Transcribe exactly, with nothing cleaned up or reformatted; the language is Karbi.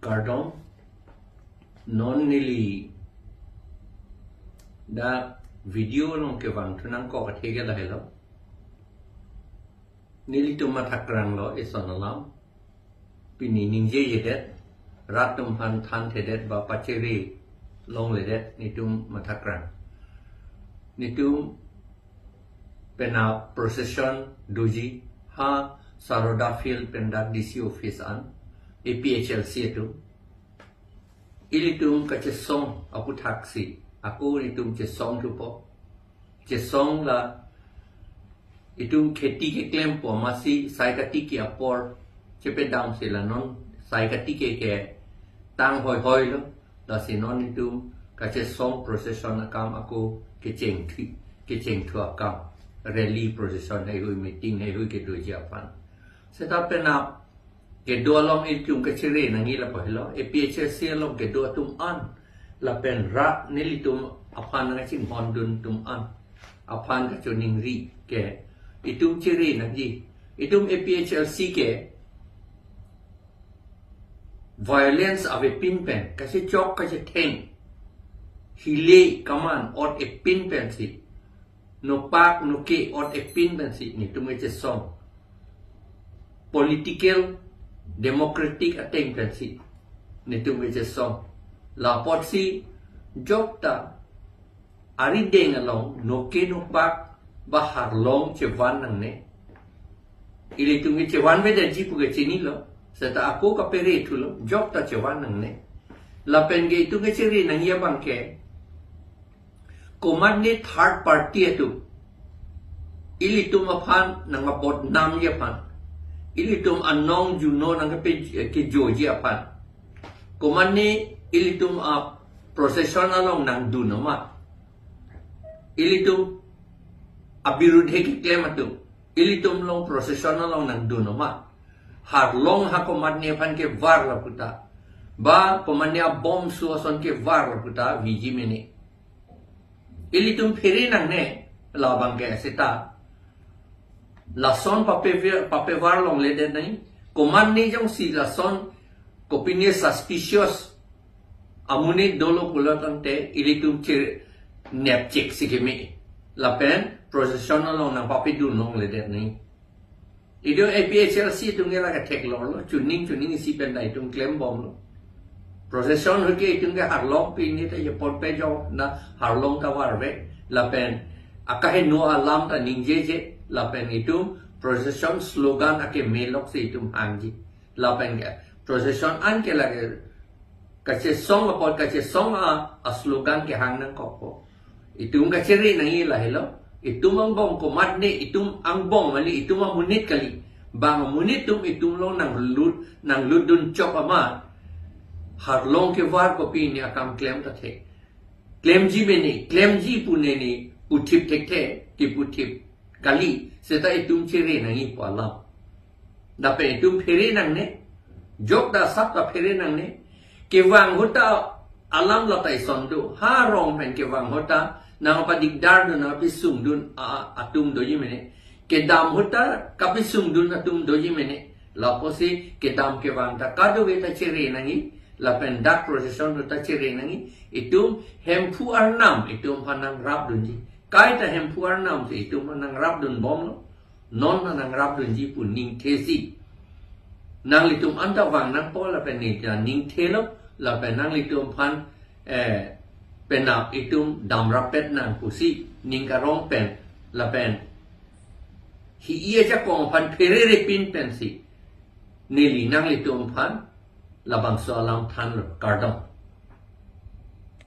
Kardom, non neli dak video along kevang thu nangkok athe ke lahelo. Nelitum mathakrang lo eson alam. Pini ningjejedet, rat atum aphan thanthedet ba pachere longledet nelitum mathakrang. Nelitum penap procession doji ha Saroda Field pen dak D C office an, A P H L C atum. Ilitum kachesong aputhaksi ako nelitum chesong thupo. Chesong la itum kheti keklempo amatsi sai katiki apor chepedamsi la non sai katiki ke tang hoihoi lo. Lasi non itum kachesong procession akam ako kechengthu, kechengthu akam, rally procession haihui, meeting haihui kedoji aphan. Seta penap kedo along itum kachere nangji lapu helo, A P H L C along kedo atum an lapen ra nelitum aphan nangchinghondun atum an aphan kachoningri ke itum chere nangji. Itum A P H L C ke violence avepin pen, kachechok kachetheng, hile kaman ot epin pensi, nopak noke ot epin pensi nelitum kachesong. Political, democratic ateng pensi nelitum kachesong. Lapotsi jokta arideng along noke nopak ba harlong chevan nangne. Ilitum ke chevanvedetji pu ke chinilo. Seta ako kapere thulo, jokta chevan nangne. Lapen ke itum kachere nangji abang ke komatne third party atum ilitum aphan nangabodnamji aphan, ilitum anong juno nangkepe-, kejoji aphan, komatne ilitum a procession along nangdun amat, ilitum abirudhe keklem atum ilitum along procession along nangdun amat, harlong ha komatne aphan kevar laputa, ba komatne abom su ason kevar laputa viji mene. Ilitum phere nangne labang ke seta. Lason pape-, papevar longledet nangji. Komatne jongsi lason kopine suspicious amonit dolo pulo tangte ilitum chinep chek si keme. Lapen procession along nangpapedun longledet nangji. Itum A P H L C atum ke lake theklonglo, chuning chuning isi pen ta itum klembomlo. Procession ahut ke itum ke harlong pini ta ye ponpe jong na harlong ta varve, lapen akaheno alam ta ningjeje, lapen itum procession slogan ake melok si itum hangji. Lapen ke procession an ke lake kachesong apot kachesong a, a slogan kehang nangkokpo. Itum kachere nangji lahelo. Itum angbong komatne, itum angbong mane itum amonit kali. Bang amonit atum itum along nanglut, nanglutdun chok amat, harlong kevar kopine akam klem ta the. Klemji mene, klemji pu nene puthip thekthe, kiputhip kali, seta itum chere nangji pu alam. Lapen itum phere nangne, jokta asap ta phere nangne, kevang ahut ta alam lata ison do, ha rong pen kevang ahut ta nangpadikdardun, nangpesungdun a, atum doji mene, kedam ahut ta kapesungdun atum doji mene, lapusi kedam kevang ta kadokave ta chere nangji, lapen dak procession ahut ta chere nangji, itum Hemphu Arnam itum aphan nangrapdunji. Kaita Hemphu Arnam si itum aphan nangrapdunbomlo. Non ta nangrapdunji pu ningthesi nanglitum anta vang nangpo lapen neli ta ningthelo, lapen nanglitum aphan, eh, penap itum damrappet nang pusi ning karong pen lapen hi-i ajakong aphan phererepin pensi neli nanglitum aphan labangso alam thanlo, kardom.